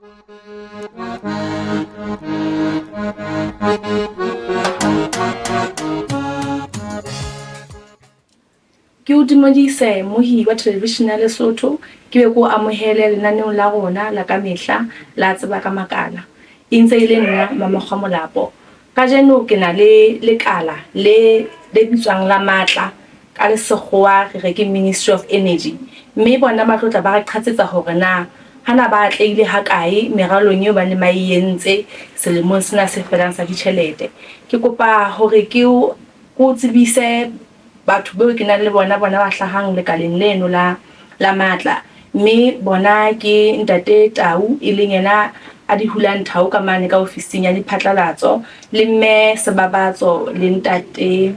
Ke o dumedise mohi wa thelevishene ya Lesotho, ke be ke o amohele lenaneong la rona la ka mehla la Tseba ka Makala. E ntse e le nna Mamakgwa Molapo. Kajeno ke na le lekala le le bitswang la matla, ka le sekgowa re re ke Ministry of Energy, mme bona ba tlo tla ba re qhatsetsa hore na hana ba atlehile hakae meralong eo ba neng ba e entse selemong sena se felang sa ditjhelete. Ke kopa hore ke o ke o tsebise batho beo ke nang le bona, bona ba hlahang lekaleng leno la la matla, mme bona ke Ntate Tau e leng yena a di hulang thau ka mane ka ofising ya diphatlalatso, le Mme Sebabatso le Ntate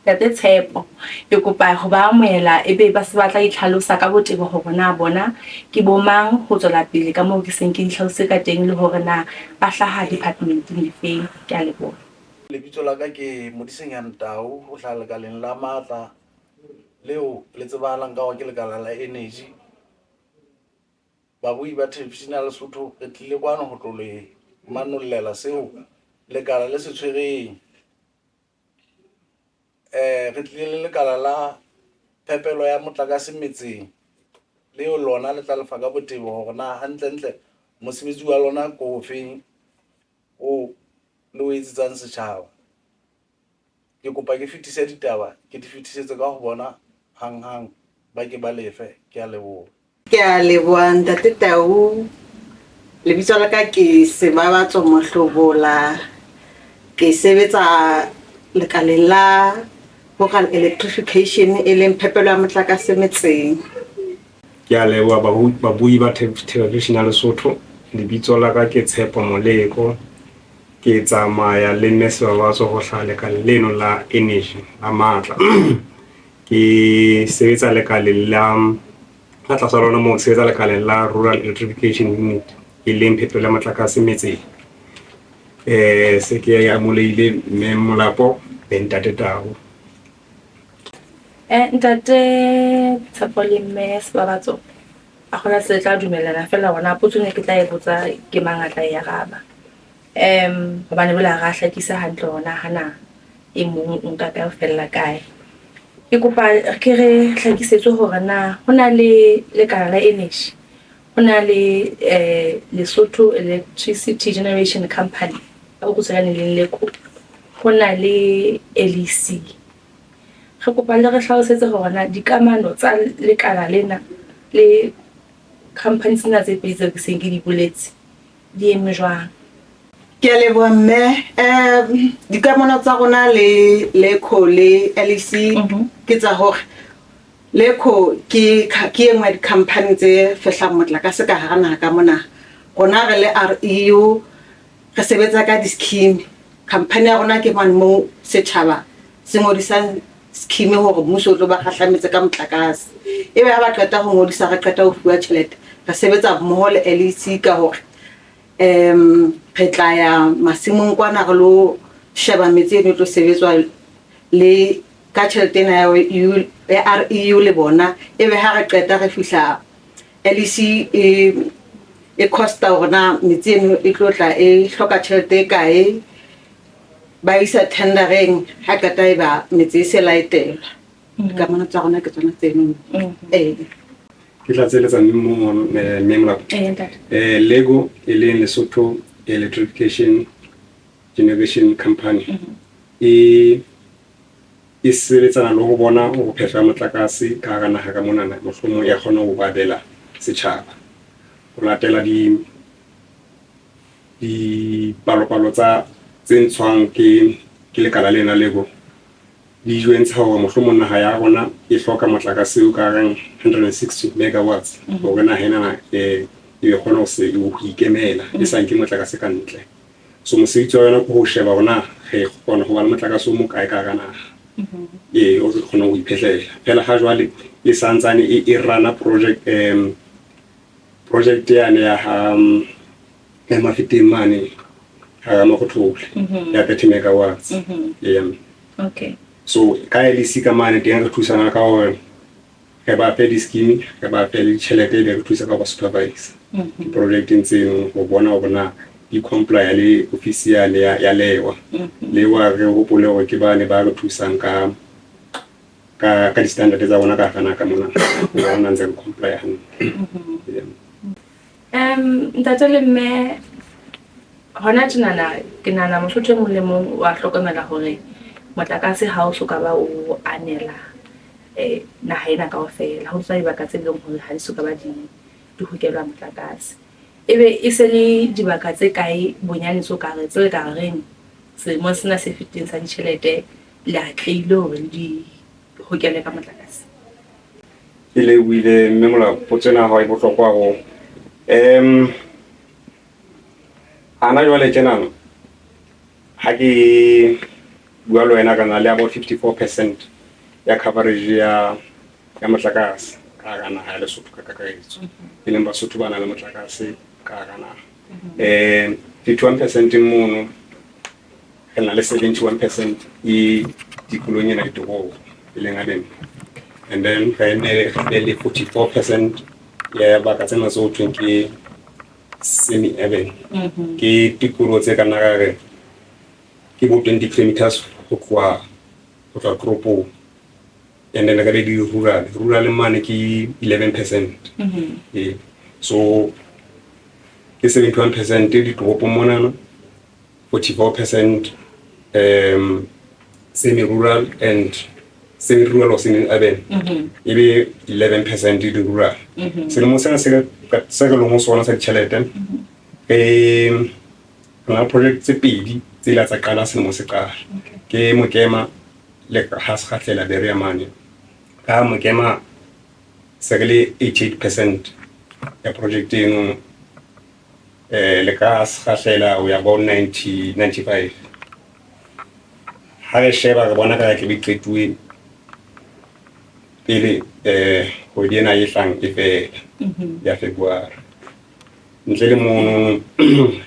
Ntate Tshepo. Ke kopa ho ba amohela ebe ba se ba tla itlhalosa ka botebo hore na bona ke bo mang ho tswela pele ka moo ke seng ke itlhalositse ka teng le hore na ba hlaha department-eng efeng. Ke a leboha. Lebitso la ka ke Modisenyane Tau, ho hlaha lekaleng la matla leo le tsebahalang ka hore ke lekala la energy. Babui ba television ya Lesotho re tlile kwano ho tlo le manollela seo lekala le se tshwereng. Re tlile le lekala la phepelo ya motlakase metseng leo lona le tla lefa ka botebo hore na hantlentle mosebetsi wa lona ke ofeng o le o etsetsang setjhaba. Ke kopa ke fetise ditaba, ke di fetisetse ka ho bona hanghang ba ke ba lefe. Ke a leboha. Ke a leboha Ntate Tau. Lebitso la ka ke Sebabatso Mohlobola. Ke sebetsa lekaleng la Rural Electrification e leng phepelo ya motlakase metseng. Ke a leboha babui ba television ya Lesotho. Lebitso la ka ke Tshepo Moleko. Ke tsamaya le Mme Sebabatso ho hlaha lekaleng leno la energy la matla. Ke sebetsa lekaleng la ka tlasa lona moo ke sebetsa lekaleng la Rural Electrification Unit e leng phepelo ya motlakase metseng. Se ke amoleile Mme Molapo le Ntate Tau. Ntate Tshepo le Mme Sebabatso, a gona se tla dumellana fela hore na potso ne ke tla e botsa ke mang a tla e araba. Hobane jwale ha ra hlakisa hantle hore na hana e mong o nka kae o fella kae. Ke kopa ke re hlakisetswe hore na ho na le lekala la energy, ho na le Lesotho Electricity Generation Company ka bokgutshwanyane e leng LECO, ho na le LEC. Re kopa le re hlalosetse hore na dikamano tsa lekala lena le company tsena tse pedi tseo ke seng ke di boletse di eme jwang? Ke a leboha mme. Dikamano tsa rona le LECO le LEC ke tsa hore LECO ke ke e nngwe ya di-company tse fehlang motlakase ka hara naha ka mona. Rona re le REU re sebetsa ka di-scheme. Company ya rona ke mane moo setjhaba se ngodisang scheme hore mmuso o tlo ba kgahlametse ka motlakase. Ebe ha ba qeta ho ngodisa, re qeta ho fuwa tjhelete, re sebetsa mmoho le LEC ka hore re tla ya masimong kwana re lo sheba metse eno e tlo sebetswa le ka tjhelete ena ya REU le bona. Ebe ha re qeta re fihla LEC e e costa hore na metse eno e tlo tla e hloka tjhelete e kae, ba isa tendereng, ha qeta e ba metse e se laetelwa. Dikamano tsa rona ke tsona tseno. Ee. Ke tla tseletsa mme Molapo. Ee, ntate. Lego e leng Lesotho Electrification Generation Company e e sebetsana le ho bona hore phehlo ya motlakase ka hara naha ka monana mohlomong e kgona ho abela setjhaba. Ho latela di dipalopalo tsa tse ntshwang ke ke lekala lena Lego di jwentsha hore mohlomong naha ya rona e hloka motlakase o ka reng 160 megawatts hore naha ena e e kgone ho se ho ikemela e sa nke motlakase ka ntle. So mosebetsi wa yona ke ho sheba hore na re kgona ho ba le motlakase o mokae ka hara naha. Ee, o re kgona ho iphehlela. Feela ha jwale e santsane e e run-a project project yane ya ha ya Mafeteng mane ha Makgothole ya 30 megawatts. Yeah. Okay. So ka LEC ka mane teng re thusana ka hore Re ba fe di-scheme, re ba fe le ditjhelete, ebe re thusa ka ho ba supervise diprojecteng tseno ho bona hore na di comply le ofisi yane ya Lewa. Lewa re hopole hore ke bane ba re thusang ka di-standard tsa rona ka hara naha ka mona, ho bona ntse re comply hantle. Yeah. Ntate le mme, hona tjenana ke nahana Mosotho e mong le mong wa hlokomela hore motlakase ha o so ka ba o anela naha ena kaofela. Ho tswa dibaka tse leng hore ha di so ka ba di hokelwa motlakase. Ebe e se le dibaka tse kae bonyane tse o ka re tse ka reng selemong sena se fetileng sa ditjhelete le atlehile hore le di hokele ka motlakase? Ke lebohile mme Molao, potso ena ya hao e bohlokwa haholo. Hana jwale tjenana ha ke bua le wena re na le about 54% ya coverage ya motlakase ka hara naha ya Lesotho ka kakaretso, e leng Basotho ba nang le motlakase ka hara naha. 51% mono re na le 71% e tikolong ena ditoropo e leng urban, and then re ne re be le 44% ya baka tsena tse ho thweng ke semi urban, ke tikoloho tse ka nna ra re ke bo 20 kilometers ho tloha toropong, and then re be le rural. Rural mane ke 11%. Ee, so ke 71% ditoropong monana, 44% semi rural and semi rural or semi urban, ebe 11% di rural. Selemo sena se re leng ho sona sa ditjhelete, re na le project tse pedi tse ila tsa qala selemo se qala, ke Mokema le ha Sekgahlela Berea mane. Ka Mokema se re le 88% ya project eno, le ka Sekgahlela o ya bo 90 95. Ha re sheba re bona ka re tlabe qetuwe pele kgwedi ena e tlang e fela ya February. Ntle le mono,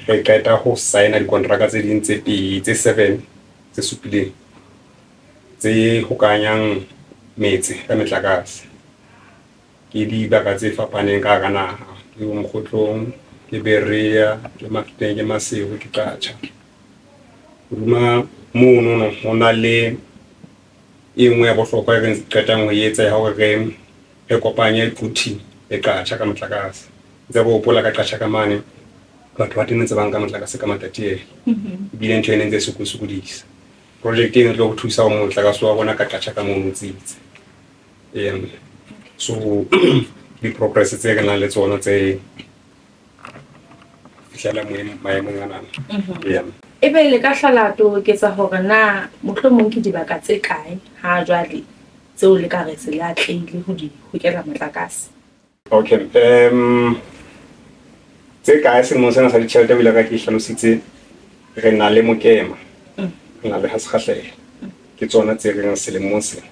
re qeta ho signa dikontraka tse ding tse pedi, tse seven, tse supileng, tse hokanyang metse ka metlakase. Ke dibaka tse fapaneng ka hara naha, ke bo Mokgotlong, ke Berea, ke Mafeteng, ke Maseru, ke Qacha. Hodima mono ho na le e nngwe ya bohlokwa e re qetang ho etsa ya hore re kopanye Quthing le Qacha ka motlakase. Ntse re hopola ka Qacha ka mane, batho ba teng ntse ba nka motlakase ka matatiele, ebile ntho ene ntse e sokosokodisa. Project eno e tlo re thusa hore motlakase wa rona ka Qacha ka mono o tsitse. Eya, so di-progress tse re nang le tsona tse fihlela maemong anana. Eya. Ebe le ka hlala toboketsa hore na mohlomong ke dibaka tse kae ha jwale tseo le ka re se le atlehile ho di hokela motlakase? Okay, tse kae selemong sena sa ditjhelete, o ile ka ke hlalositse, re na le Mokema, re na le ha Sekgahlela. Ke tsona tse reng selemong sena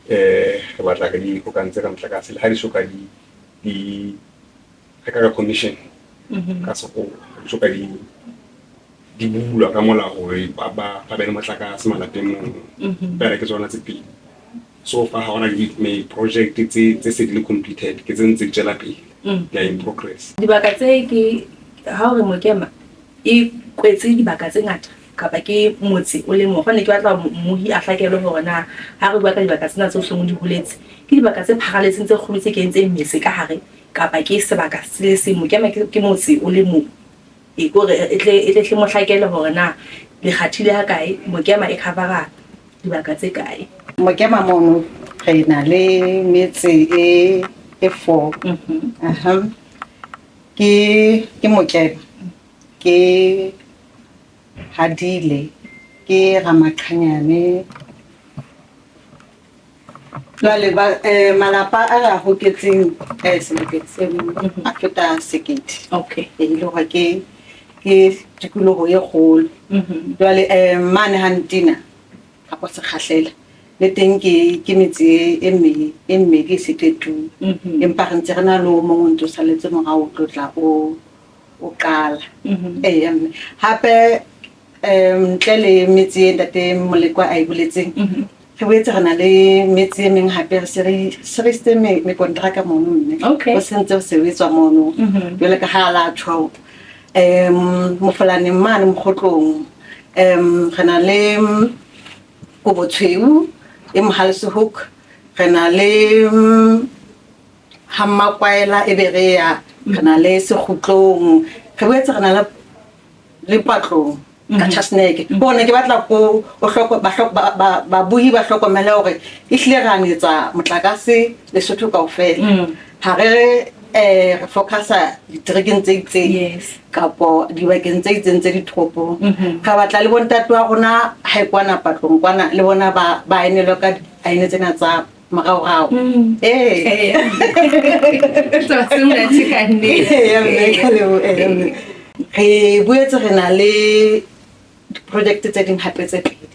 re batla re di hokantse ka motlakase, le ha di soka di re ka commission ka sekgowa, di soka di bulwa ka molao hore ba be le motlakase malapeng mono. Fela ke tsona tse pedi so far. Ha hona di project tse se di le completed, ke tse ntse di tswela pele, they are in progress. Dibaka tse ke ha o re Mokema e kwetse dibaka tse ngata kapa ke motse o le mong? Gone ke batla mmohi a hlakelwe hore na ha re bua ka dibaka tsena tse seng di holetse, ke dibaka tse pharaletseng tse kgolo tse kentseng metse ka hare, kapa ke sebaka se le seng? Mokema ke motse o le mong? E kore e tle mo hlakele hore na le kgathile ha kae, Mokema e cover-a dibaka tse kae. Mokema mono re na le metse e four. Aha. Ke Mokema, ke Hadile, ke Ramaqhanyane. Jwale ba malapa a re a hoketseng sebakeng seno a feta 1000. E le hore ke tikoloho e kgolo. Jwale mane Hantina kapa Sekgahlela le teng ke metse e mmedi e se qetuwe, empa re ntse re na le o mong o ntso salletse morao, o tlo tla o qala. Eya mme hape ntle le metse e ntate Molekwa a e boletseng. Re boetse re na le metse e meng hape re se re se re isitse mekonteraka mono mme. Okay. Ho sentse ho sebetswa mono. Jwale ka ha la tjho Mofolaneng mane Mokgotlong. Re na le Kobotshweu e Mohalesehoek. Re na le ha Mmakwaela e Berea. Re na le Sekgutlong. Re boetse re na le Patlong ka Chasneke. Ke ne ke batla ko o hloko ba babuhi ba hlokomele hore ehlile re anetsa motlakase Lesotho kaofela. Ha re re focusa diterekeng tse itseng kapo dibakeng tse itseng tse ditoropong. Re batla le bontate wa rona ha e kwana Patlong kwana le bona ba enelwe ka aene tsena tsa moraorao. Ee. Re boetse re na le di-project tse ding hape tse pedi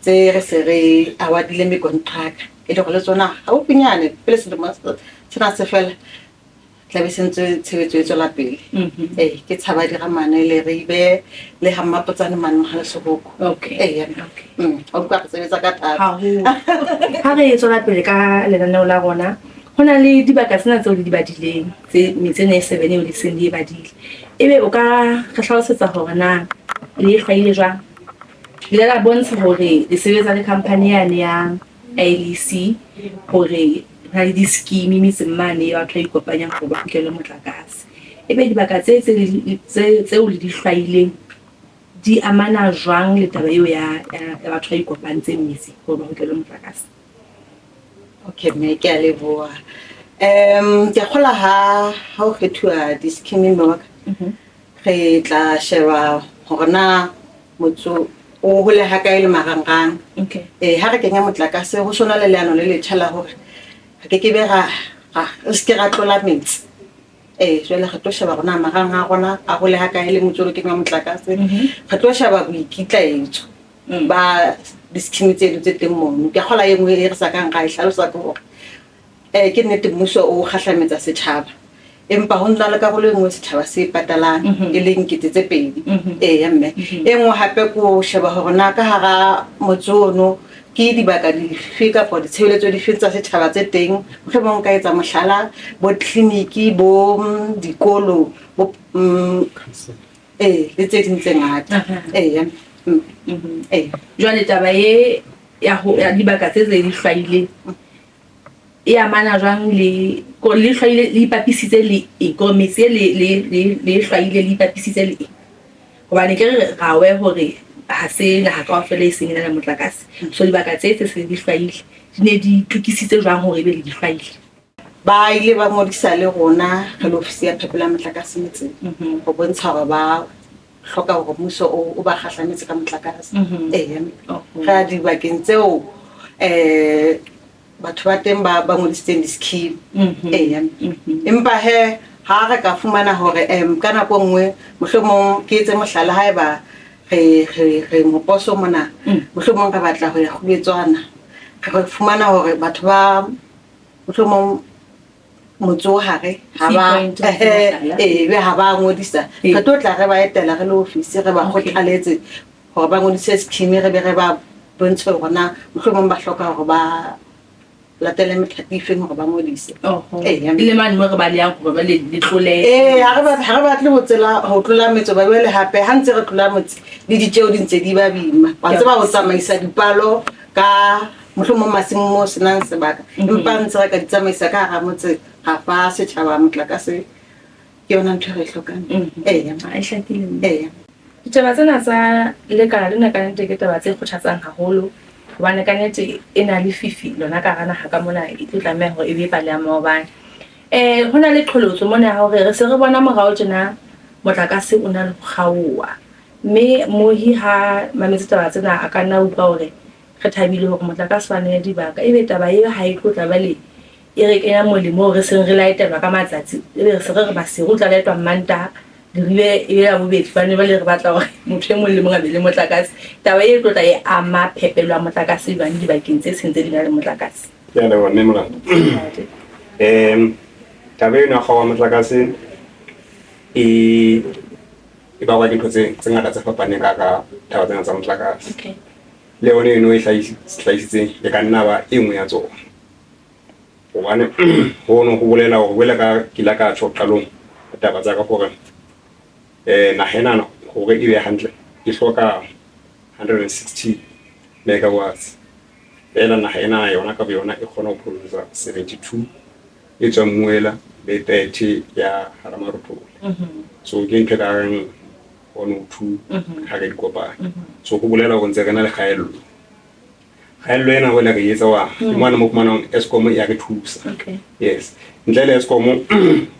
tse re se re awardile mekontraka e le gore le tsona haufinyane pele selemo sena se fela tlabe se ntse tshebetso e tswela pele. Ee, ke tshaba diramane le Ribe le ha Mmapotsane mane Mohalesehoek. Okay. Ee, o utlwa re sebetsa ka thata. Haholo. Ha re tswela pele ka lenaneo la rona, ho na le dibaka tsena tseo le di badileng, tse metse ena e seven eo le seng le e badile. Ebe o ka re hlalosetsa hore na le e hlwaile jwang? Le ile la bontsha hore le sebetsa le company yane ya ILC hore ho na le di-scheme metseng mane ya batho ba ikopanyang hore ba kgutlele motlakase. Ebe dibaka tse tseo le di hlwaileng di amana jwang le taba eo ya batho ba ikopantseng metseng hore ba kgutlele motlakase? Okay, mme ke a leboha. Ke a kgolwa ha ho kgethuwa di-scheme mme wa ka, re tla sheba hore na motso o hole ha kae le marangrang. Okay. Ha re kenya motlakase ho sona le leano le letjha la hore re ke ke be ra re se ke ra tlola metsi. Jwale re tlo sheba hore na marang a rona a hole ha kae le motse o kenywa motlakase. Re tlo sheba boikitlaetso ba di-scheme tseno tse teng mono. Ke a kgolwa e nngwe e re sa kang ra e hlalosa ke hore ke nnete mmuso o kgahlametsa setjhaba, empa ho nna le karolo e nngwe setjhaba se e patalang e leng 2000. Eya mme. E nngwe hape ke ho sheba hore na ka hara motse ono ke dibaka dife kapa ditshebeletso dife tsa setjhaba tse teng. Mohlomong nka etsa mohlala bo tleliniki, bo dikolo, bo le tse ding tse ngata. Eya. Ee. Jwale taba e ya ho ya dibaka tse tse di hlwaileng e amana jwang le ko le hlwaile le ipapisitse le eng? Kore metse le le hlwaile le ipapisitse le eng? Hobane ke re ra we hore ha se naha kaofela e seng e na le motlakase. So dibaka tse tse se di hlwaile di ne di itukisitse jwang hore ebe le di hlwaile? Ba ile ba ngodisa le rona re le ofisi ya phepelo ya motlakase metseng ho bontsha hore ba hloka hore mmuso o ba kgahlametse ka motlakase. Eya. Re ya dibakeng tseo batho ba teng ba ngodisitseng di-scheme. Eya. Empa he ha re ka fumana hore ka nako e nngwe mohlomong ke etse mohlala haeba re moposo mona, mohlomong re batla ho ya Kgubetswana, re fumana hore batho ba mohlomong motse o hare ha ba be ha ba ngodisa, re tlo tla re ba etela re le ofisi re ba kgothaletse hore ba ngodise scheme, re be re ba bontshe hore na mohlomong ba hloka hore ba latele methati efeng hore ba ngodise. Ee. Le mane mo re ba leyang hore ba le tlole. Ee, ha re batle ho tsela ho tlola metse ba jwale hape ha ntse re tlola motse le ditjeo di ntse di ba boima. Wa tseba ho tsamaisa dipalo ka mohlomong masimong mo senang sebaka, empa ntse re ka di tsamaisa ka hara motse ra fa setjhaba motlakase, ke yona ntho e re e hlokang. Eya. E hlakile mme. Eya. Ditaba tsena tsa lekala lena ka nnete ke taba tse kgothatsang haholo, hobane ka nnete e na le fifi lona ka hara naha ka mona e tlo tlameha hore e be pale ya maobane. Ho na le qholotso mona ya hore re se re bona morao tjena motlakase o na le ho kgaoha, mme mohi ha mametse taba tsena a ka nna utlwa hore re thabile hore motlakase wa neha dibaka, ebe taba eo ha e tlo tla jwale e re kenya molemo re seng re laetelwa ka matsatsi, ebe re se re re Maseru o tla laetwa Mmantaha, Leribe e be ya bobedi, hobane jwale re batla hore motho e mong le mong a be le motlakase. Taba e tlo tla e ama phepelo ya motlakase jwang dibakeng tse seng tse di na le motlakase? Ke a leboha mme Molapo. Taba eno ya kgaoha motlakase e bakwa ke ntho tse ngata tse fapaneng ka taba tsena tsa motlakase. Okay. Le yona eno e hlahisitseng e ka nna ba e nngwe ya tsona. Hobane hono ho bolela hore jwale ka ke ile ka tjho qalong taba tsa ka hore naha enana hore e be hantle e hloka 160 megawatts. Feela naha ena yona ka boyona e kgona ho produce 72 e tswang Mmuela le 30 ya hara Marothole. So ke ntho e ka reng 102 ha re di kopanya. So ho bolela hore ntse re na le kgaello. Kgaello ena jwale re etsa wa ke mona mo fumanang Eskom ya re thusa. Yes. Ntle le Eskom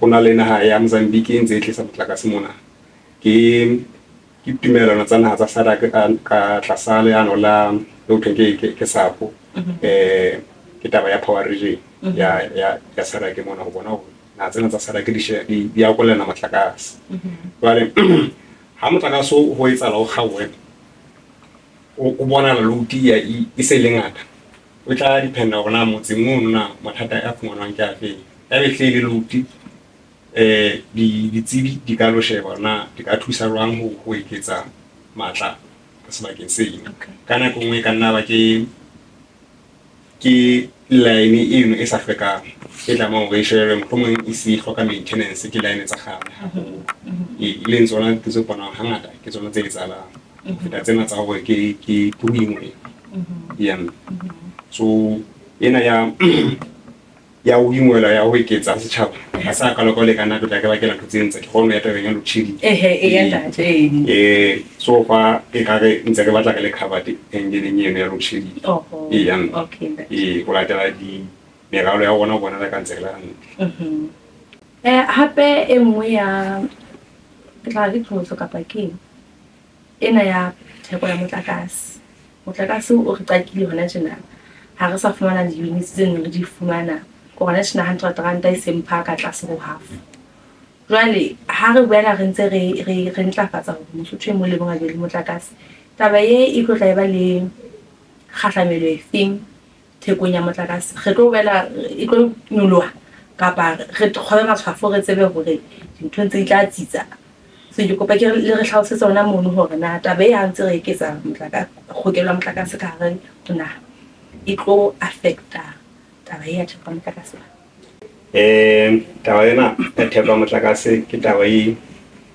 ho na le naha ya Mozambique e ntse e tlisa motlakase mona. Ke ke tumellano tsa naha tsa SADC ka tlasa leano la le ho thweng ke SAPO. Ke taba ya power region ya SADC mona ho bona hore naha tsena tsa SADC di arolelana motlakase. Jwale ha motlakase ho etsahala o kgaohe, o bonahala load ya e se le ngata, o tla depend-a hore na motseng ono na mathata a fumanwang ke afeng. Ya be hle le load ditsebi di ka lo sheba na di ka thusa jwang ho eketsa matla sebakeng seno. Ka nako e nngwe e ka nna ba ke line eno e sa hlwekang e tlamehang hore e shebe, mohlomong e se hloka maintenance, ke line tsa kgale haholo. E leng tsona ntho tse bonang hangata ke tsona tse etsahalang ho feta tsena tsa hore ke ho ingwela. Yeah. So ena ya ho ingwela ya ho eketsa setjhaba ha se hakalo ka ho lekana re tla re bakela ntho tse ntse ke kgone ho ya tabeng ya load shedding. Ehe, eya ntate, ee. So far e ka re ntse re batla re le covered angle-eng eno ya load shedding. Oho. Eya. Okay, ntate. Ee, ho latela di meralo ya rona ho bona ka ntse re le hantle. Hape e nngwe ya ke tla re ke qholotso kapa ke eng ena ya theko ya motlakase. Motlakase o re qakile hona tjena, ha re sa fumana di-units tse neng re di fumana. Ke hona tjena R100 e se mpha ka tlase ho half. Jwale ha re boela re ntse re ntlafatsa hore Mosotho e mong le mong a be le motlakase, taba e e tlo tla e ba le kgahlamelo e feng thekong ya motlakase? Re tlo boela e tlo nyoloha kapa re kgobe matshwafo re tsebe hore dintho ntse di tla tsitsa? So ke kopa ke le re hlalosetse hona mono hore na taba e ha ntse re eketsa kgokelo ya motlakase ka hare ho naha e tlo affect-a taba e ya theko ya motlakase. Taba ena ya theko ya motlakase ke taba e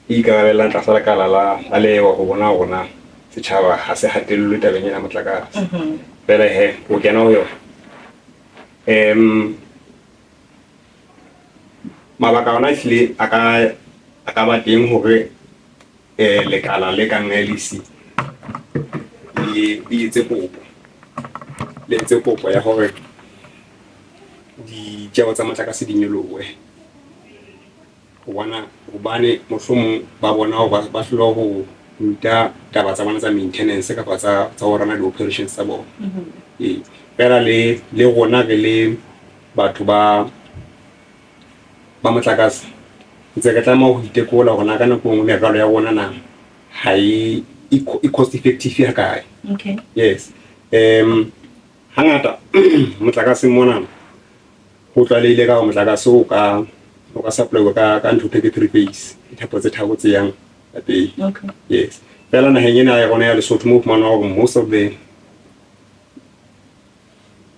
ikarabellang tlasa lekala la lewa ho bona hore na setjhaba ha se hatellwe tabeng ena ya motlakase. Fela he o kena ho yona. Mabaka ona ehlile a ka ba teng hore lekala le kang LEC le etse kopo, le etse kopo ya hore ditjeho tsa motlakase di nyolohe. Ho bona hobane mohlomong ba bona hore ba hloleha ho ruta taba tsa bona tsa maintenance kapa tsa ho run-a di-operations tsa bona. Ee, feela le rona re le batho ba motlakase ntse re tlameha ho itekola hore na ka nako e nngwe meralo ya rona na ha e cost effective ha kae. Yes. Hangata motlakaseng mona ho tlwaelehile ka hore motlakase o ka supply-uwa ka ntho ke three phase, dithapo tse tharo tse yang lapeng. Yes. Feela naheng ena ya rona ya Lesotho mo fumanang hore most of the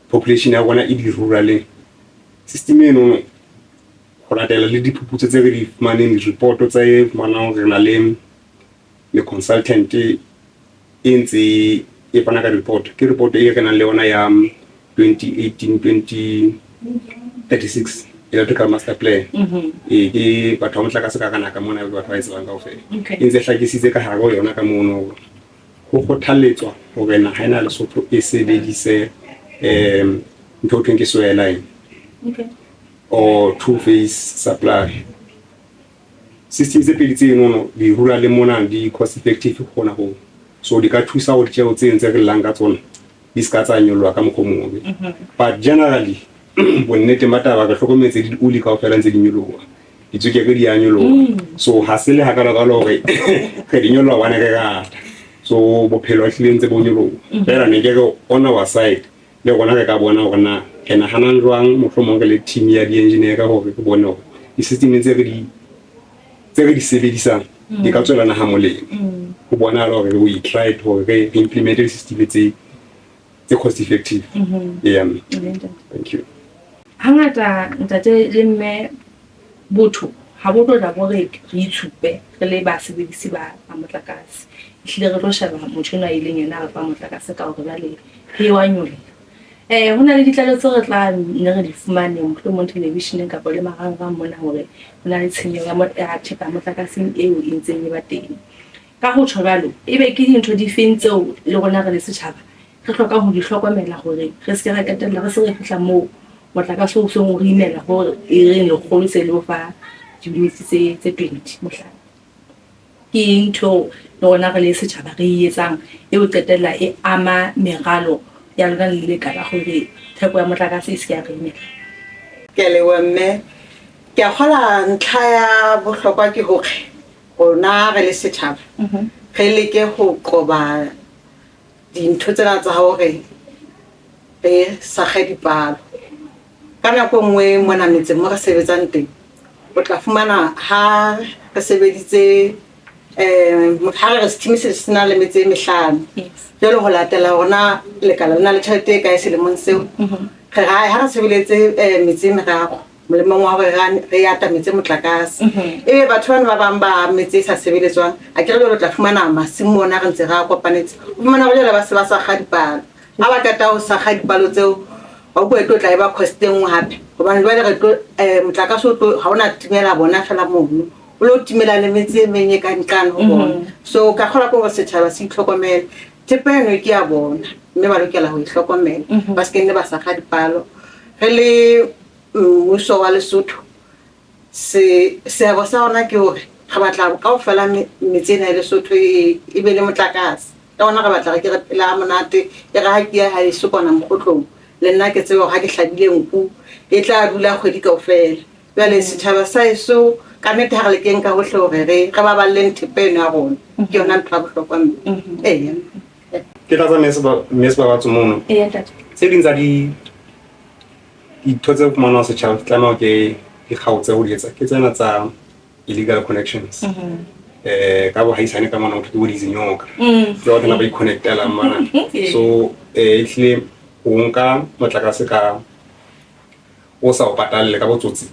population ya rona e di-rural-eng. System eno ho latela le diphuputso tse re di fumaneng, di-report tse fumanang hore re na le consultant e ntse e fana ka report. Ke report e re nang le yona ya 2018 2036 electrical master plan. Ee, ke batho ba motlakase ka hara ka mona batho ba e tsebang kaofela. E ntse hlakisitse ka hare ho yona ka mono hore ho kgothalletswa hore naha ena ya Lesotho e sebedise ntho ho thweng ke sewer line or two phase supply. System tse pedi tsenono di-rural mona di cost effective hona hoo. So di ka thusa hore ditjeho tseno tse re llang ka tsona di ska tsa nyoloha ka mokgwa o mobe. But generally bonneteng ba taba re hlokometse le dioli kaofela ntse di nyoloha. Ditswekere di a nyoloha. So ha se le hakalo-kalo hore re di nyoloha hobane re rata. So bophelo ehlile ntse bo nyoloha. Feela ne ke re on our side le rona re ka bona hore na re nahanang jwang mohlomong re le team ya di-engineer hore re bone hore di-system tse re di sebedisang di ka tswela naha molemo. Ho bonahala hore we tried hore re implement di-system tse. tse cost effective. Yeah, thank you. Hangata ntate le mme, botho ha bo tlo tla bo re re itshupe re le basebedisi ba motlakase. Ehlile re tlo sheba motho enwa e leng yena a re fa motlakase ka hore jwale he wa nyolla. Ho na le ditlaleho tseo re tla nne re di fumane mohlomong television-eng kapa le marangrang mona hore ho na le tshenyeho ya thepa ya motlakaseng eo e ntseng e ba teng. Ka ho tjho jwalo, ebe ke dintho difeng tseo le rona re le setjhaba re hlokang ho di hlokomela hore re se ke ra qetella re se re fihla moo motlakase o seng o re imela hore e reng lekgolo se le o fa di-units tse 20 mohlala? Ke eng ntho le rona re le setjhaba re e etsang eo qetella e ama meralo ya lona le lekala hore theko ya motlakase e se ke ya re imela? Ke a leboha mme. Ke a kgola ntlha ya bohlokwa ke hore rona re le setjhaba re leke ho qoba dintho tsena tsa hore re sakge dipalo. Ka nako e nngwe mona metseng mo re sebetsang teng, o tla fumana ha re sebeditse ha re re scheme se se na le metse e mehlano. Jwale ho latela hore na lekala le na le tjhelete e kae selemong seo, re ra ha re sebeletse metse e meraro molemong wa hore re atametse motlakase. Ebe batho bana ba bang ba metse e sa sebeletswang, a ke re jwale o tla fumana masimo ona re ntse re a kopanetse. O fumana hore jwale ba se ba sakga dipalo. Ha ba qeta ho sakga dipalo tseo, wa utlwa e tlo tla e ba cost e nngwe hape. Hobane jwale re tlo motlakase o tlo ha ona timela bona feela mono. O lo timela le metse e meng e ka nqane ho bona. So ka kgolwa ke hore setjhaba se itlhokomele. Thepa eno ke ya bona mme ba lokela ho e hlokomela. Ba se ke nne ba sakga dipalo. Re le mmuso wa Lesotho, seabo sa rona ke hore re batla kaofela metse ena ya Lesotho e be le motlakase. Ka hona re batla re ke re phele ha monate, e re ha ke ya haeso kwana Mokgotlong, le nna ke tsebe hore ha ke hlabile nku e tla dula kgwedi kaofela. Jwale setjhaba sa heso ka nnete ha re lekeng ka hohle hore re baballeng thepa eno ya rona. Ke yona ntho ya bohlokwa mme. Eya. Ke tlatsa mme Sebabatso mono. Eya ntate. Tse ding tsa ditho tse fumanwang setjhaba di tlameha ke di kgaotse ho di etsa ke tsena tsa illegal connections. Ka bohaisane ka mona ho thwe ke bo dizinyoka. Ke batho ba iconnectelang mana. So ehlile o nka motlakase ka o sa o patalle ka botsotsi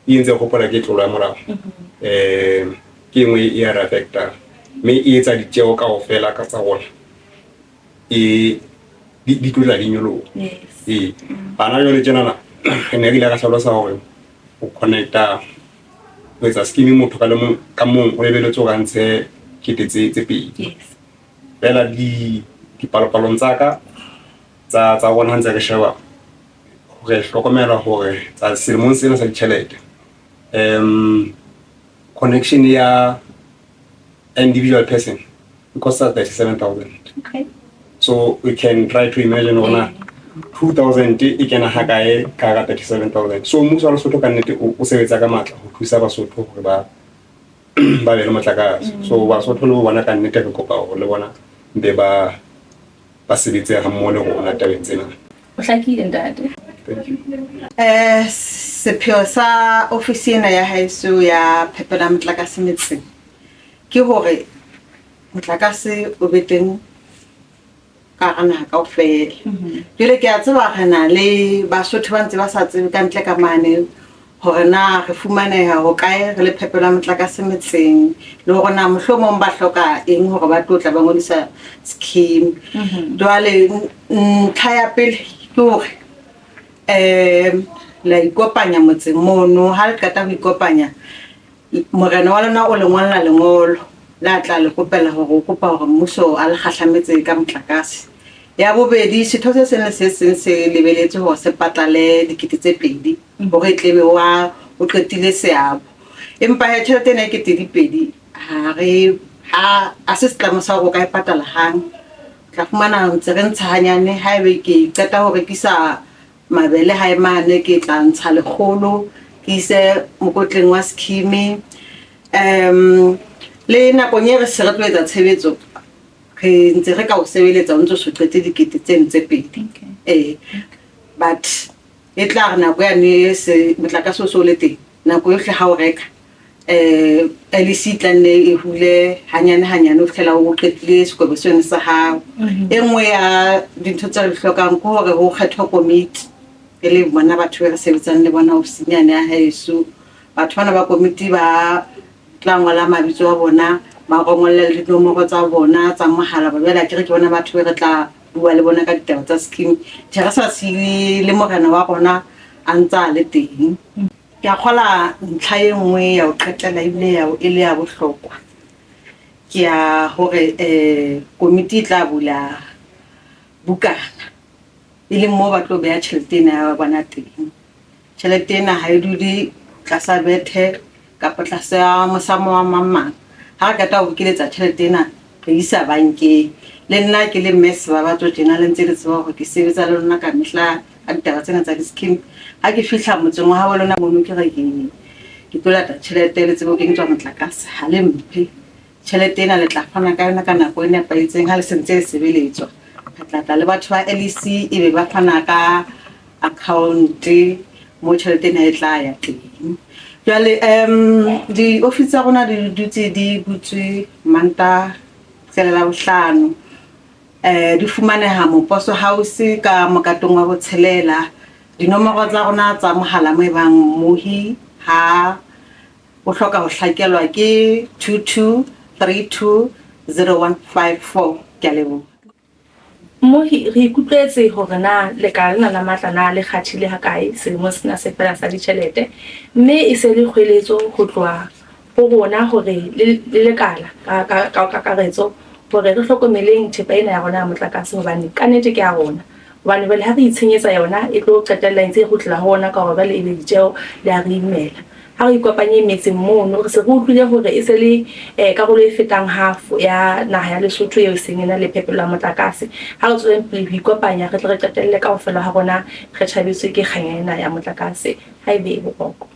e ntse hopola ke tlolo ya molao. Ke engwe e ya re affecta mme e etsa ditjeo kaofela ka tsa rona e di tlola di nyoloha. Ee, bana jwale tjenana re ne re ile ra hlalosa hore o connecta ho etsa scheme motho ka le mong ka mong o lebeletse hore a ntshe kete tse pedi. Feela dipalopalong tsa ka tsa rona ha ntse re sheba re hlokomela hore tsa selemong sena sa ditjhelete connection ya individual person it costs us 37,000. Okay. So we can try to imagine hore 2,000 e kena ha kae ka hara 37,000. So mmuso wa Lesotho ka nnete o sebetsa ka matla ho thusa Basotho hore ba be le motlakase. So Basotho le bona ka nnete re kopa hore le bona mpe ba sebetse ha mmoho le rona tabeng tsena. O hlakile ntate. Thank you. Sepheo sa ofisi ena ya haeso ya phepelo ya motlakase metseng ke hore motlakase o be teng ka hara naha kaofela. Jwale ke a tseba re na le Basotho ba ntse ba sa tsebe ka ntle ka mane hore na re fumaneha ho kae re le phepelo ya motlakase metseng, le hore na mohlomong ba hloka eng hore ba tlo tla ba ngodisa scheme. Jwale ntlha ya pele ke hore la ikopanya motseng mono. Ha le qeta ho ikopanya, morena wa lona o le ngolla lengolo la tla le kopela hore o kopa hore mmuso a le kgahlametse ka motlakase. Ya bobedi, setho se seng le se seng se lebeletse hore se patale dikete tse pedi hore e tlebe wa o qetile seabo. Empa he tjhelete ena e kete di pedi ha re ha se setlamo sa hore o ka e patala hang. O tla fumana ntse re ntsha hanyane. Haebe ke qeta ho rekisa mabele hae mane, ke tla ntsha lekgolo ke ise mokotleng wa scheme. Le nakong e re se re tlo etsa tshebetso, re ntse re ka o sebeletsa o ntso so qete dikete tseno tse pedi. But e tla re nako yane se motlakase o so le teng, nako yohle ha o reka Um LEC e tla nne e hule hanyane hanyane ho fihlela o qetile sekwebo seno sa hao. E nngwe ya dintho tse re di hlokang ke hore ho kgethwe komiti, e leng bona batho be re sebetsang le bona ofising yane ya haeso. Batho bana ba komiti ba tla ngola mabitso a bona, ba rongolle le dinomoro tsa bona tsa mohala. Ba jwale akere ke bona batho be re tla bua le bona ka ditaba tsa scheme. Tjhe, re sa siile le morena wa rona a ntsa le teng. Ke a kgola ntlha e nngwe ya ho qetela ebile ya e le ya bohlokwa. Ke ya hore komiti e tla bula bukana, e leng moo ba tlo beha tjhelete ena ya bona teng. Tjhelete ena ha e dule tlasa bethe kapa tlasa mosamo wa mang mang. Ha re qeta ho bokeletsa tjhelete ena, re isa bankeng. Le nna ke le mme Sebabatso tjena le ntse le tseba hore ke sebetsa le lona ka mehla ka ditaba tsena tsa di-scheme. Ha ke fihla motseng wa habo lona mono ke re ke tlo lata tjhelete le tsebe ho kenyetswa motlakase, ha le mphe. Tjhelete ena le tla fana ka yona ka nako e nepahetseng ha le se ntse le sebeletswa. Re tla tla le batho ba LEC ebe ba fana ka account moo tjhelete ena e tla ya teng. Jwale di-office tsa rona di dutse di butswe Mantaha fihlela Labohlano. Di fumaneha Moposo House ka mokatong wa botshelela. Dinomoro tsa rona tsa mohala mo ebang mmohi ha o hloka ho hlakelwa ke 22320154. Ke a leboha. Mmohi, re ikutlwetse hore na lekala lena la matla na le kgathile hakae selemong sena se felang sa ditjhelete, mme e se le kgweletso ho tloha ho rona hore le lekala ka kakaretso hore re hlokomeleng thepa ena ya rona ya motlakase hobane kannete ke ya rona. Hobane jwale ha re itshenyetsa yona e tlo qetella e ntse e kgutlela ho rona ka hore jwale ebe ditjeho di a re imela. Ha re ikopanye metseng mono, re se re utlwile hore e se le karolo e fetang half ya naha ya Lesotho eo e seng e na le phepelo ya motlakase. Ha re tsweleng pele ho ikopanya re tle re qetelle kaofela ha rona re tjhabetswe ke kganya ena ya motlakase. Ha e be boroko.